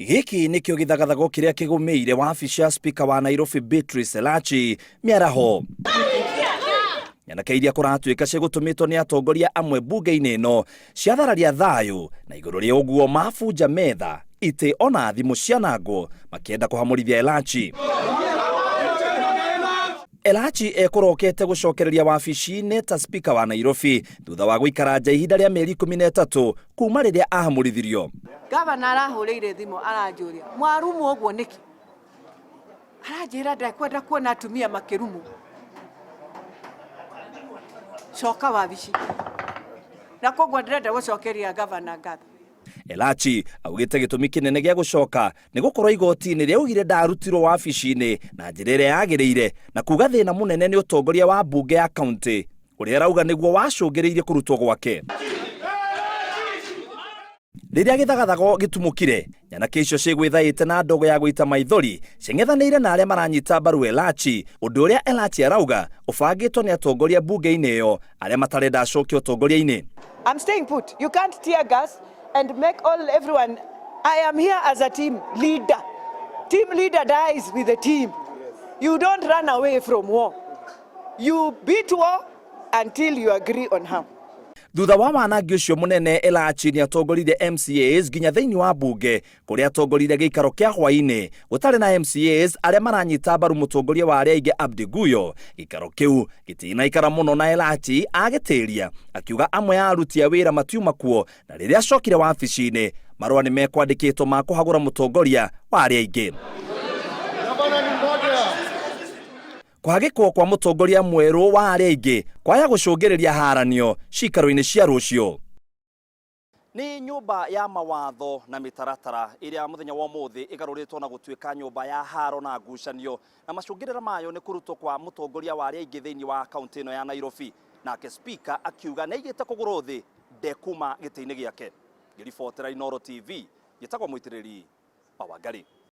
Gĩkĩ nĩkĩo gĩthagathago kĩrĩa kĩgũmĩire wabici ya spika wa Nairobi Beatrice Elachi mĩaraho. Nyanake iria kũratuĩka cigũtũmĩtwo nĩ atongoria amwe mbunge-inĩ ĩno ciathararia thayũ na igũrũ rĩa ũguo mabunja metha, itĩ ona thimũ cianangwo makĩenda kũhamũrithia Elachi. Elachi ekũrokete gũcokereria wabici-inĩ ta spika wa Nairobi thutha wa gũikara nja ihinda rĩa mĩeri 13 kuma rĩrĩa ahamũrithirio. Gavana arahũrĩire thimũ aranjũria mwarumwo ũguo nĩkĩ? Aranjĩra ndekwenda kuona atumia makĩrumwo. Coka wabici. Na koguo ndĩrenda gũcokeria gavana ngatho. Elachi augĩte gĩtũmi kĩnene gĩa gũcoka nĩ gũkorwo igoti nĩ rĩaugire ndarutirwo wabici-inĩ na njĩra ĩrĩa yagĩrĩire na kuga thĩna mũnene nĩ ũtongoria wa mbunge ya kaunti ũrĩa arauga nĩguo wacũngĩrĩirie kũrutwo gwake. Rĩrĩa gĩthagathago gĩtumũkire, nyanake icio cigwĩthaĩte na ndogo ya gũita maithori cing'ethanĩire na arĩa maranyita mbaru Elachi, ũndũ ũrĩa Elachi arauga ũbangĩtwo nĩ atongoria mbunge-inĩ ĩyo arĩa matarenda acoke ũtongoria-inĩ. I'm staying put. You can't tear gas and make all everyone. I am here as a team leader. Team leader dies with the team. You don't run away from war. You beat war until you agree on how. Thutha wa wanangi ũcio mũnene, Elachi nĩ atongoririe MCAs nginya thĩinĩ wa mbunge kũrĩa atongoririe gĩikaro kĩa hwaĩ-inĩ gũtarĩ na MCAs arĩa maranyita mbaru mũtongoria wa arĩa aingĩ Abdi Guyo. Gĩikaro kĩu gĩtinaikara mũno na Elachi agĩtĩria akiuga amwe a aruti a wĩra matiuma kuo na rĩrĩa acokire wabici-inĩ marũa nĩ mekwandĩkĩtwo ma kũhagũra mũtongoria wa arĩa aingĩ. Kũhagĩkwo kwa mũtongoria mwerũ wa arĩa aingĩ kwaya gũcũngĩrĩria haranio cikaro-inĩ cia rũciũ. Nĩ nyũmba ya mawatho na mĩtaratara ĩrĩa mũthenya wa ũmũthĩ ĩgarũrĩtwo na gũtuĩka nyũmba ya haro na ngucanio, na macũngĩrĩra mayo nĩ kũrutwo kwa mũtongoria wa arĩa aingĩ thĩinĩ wa kaunti ĩno ya Nairobi. Nake Speaker akiuga nĩ aigĩte kũgũrũ thĩ ndekuma gĩtĩ-inĩ gĩake. Ngĩribotera Inooro TV, njĩtagwo Mũitĩrĩri wa Wangari.